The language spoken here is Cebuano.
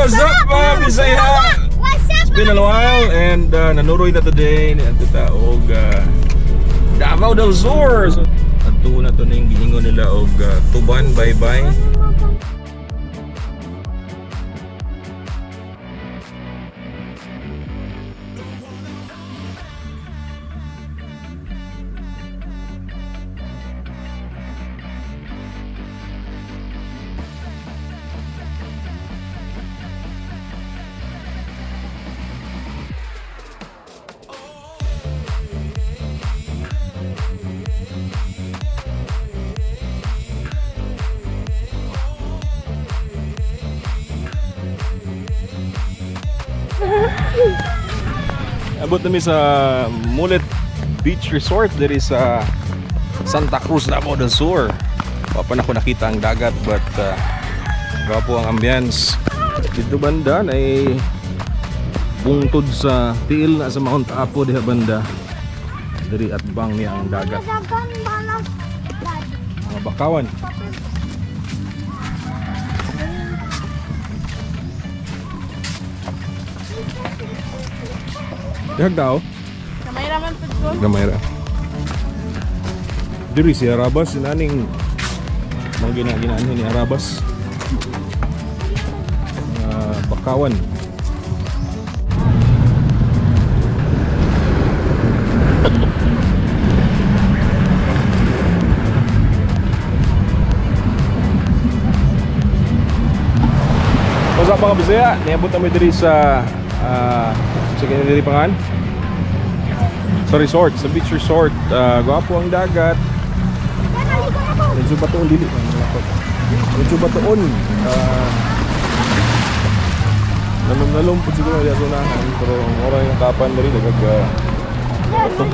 What's up, mga Bisaya? What's up? It's been a while and nanuroy na today ni adto ta og Davao del Sur. So, adto na to ning giingon nila og Tuban, bye bye. Abot nami sa Mulet Beach Resort diri sa Santa Cruz, Davao del Sur. Wa pa nako nakita ang dagat, but gwapo ang ambience. Dito banda ay bungtod sa tiil na sa Mount Apo diha banda. Diri at bang niya ang dagat. Mga bakawan. Dihag daw. Kamay raman pud ko. Gamay ra. Diri si Arabas sinaning mga ginaginaan ni Arabas. Mga bakawan. What's up, mga Bisaya? Niabot kami diri sa sa kanya diri pangan? Sa resort, sa beach resort. Gwapo ang dagat. Medyo batuon dili. Medyo batuon. Nalom-nalom po siguro diya sa unahan, pero ang oras yung kapan diri dagag bato.